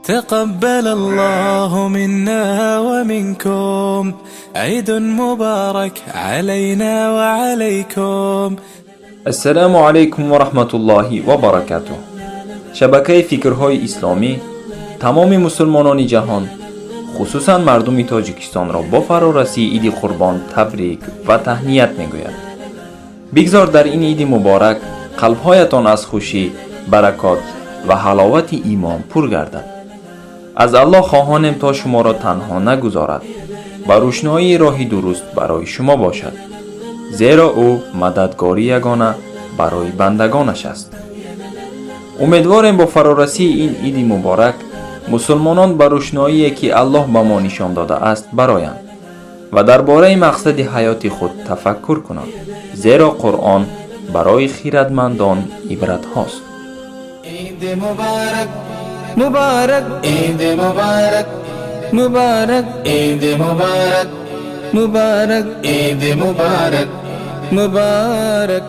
تقبل الله منا ومنكم، عيد مبارك علينا وعليكم. Ассалому алайкум ва раҳматуллоҳи ва баракатуҳ. Шабакаи фикрҳои исломӣ тамоми мусулмонони ҷаҳон, хусусан мардуми Тоҷикистонро бо фарорасии Иди Қурбон табрик ва таҳният мегӯяд. Бигзор дар ин иди муборак қалбҳоятон аз хушӣ, баракот ва ҳаловати имон пур гардад. Аз Аллоҳ хоҳонем, то шуморо танҳо нагузорад ва рӯшноии роҳи дуруст барои шумо бошад, зеро ӯ мададгори ягона барои бандагонаш аст. Умедворем, бо фарорасии ин иди муборак мусулмонон ба рӯшноие, ки Аллоҳ ба мо нишон додааст, бароянд ва дар бораи мақсади ҳаёти худ тафаккур кунанд, зеро Қуръон барои хирадмандон ибратҳост. عيد مبارك مبارك، عيد مبارك مبارك، عيد مبارك مبارك، عيد مبارك مبارك.